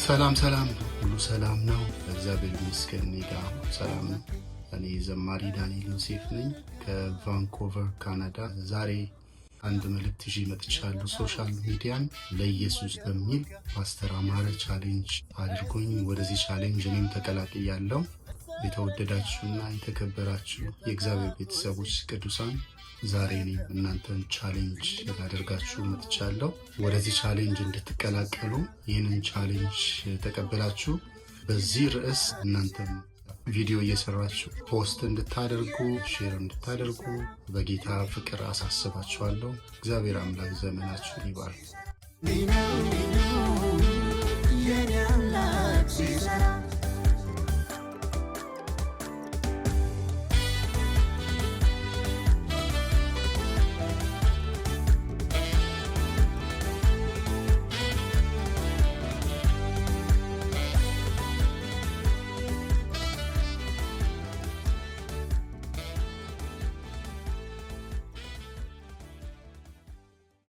ሰላም ሰላም፣ ሁሉ ሰላም ነው። እግዚአብሔር ይመስገን፣ እኔ ጋር ሰላም ነው። እኔ ዘማሪ ዳንኤል ዮሴፍ ነኝ ከቫንኮቨር ካናዳ። ዛሬ አንድ መልእክት ይዤ መጥቻለሁ። Social media ን ለኢየሱስ በሚል ፓስተር አማረ challenge አድርጎኝ ወደዚህ challenge እኔም ተቀላቅያለሁ። የተወደዳችሁና የተከበራችሁ የእግዚአብሔር ቤተሰቦች ቅዱሳን፣ ዛሬ እኔ እናንተን challenge ላደርጋችሁ መጥቻለሁ። ወደዚህ challenge እንድትቀላቀሉ፣ ይህንን challenge ተቀብላችሁ በዚህ ርዕስ እናንተም ቪዲዮ እየሰራችሁ post እንድታደርጉ፣ share እንድታደርጉ በጌታ ፍቅር አሳስባችኋለሁ። እግዚአብሔር አምላክ ዘመናችሁን ይባርክ። የኔ አምላክ ሲሰራ።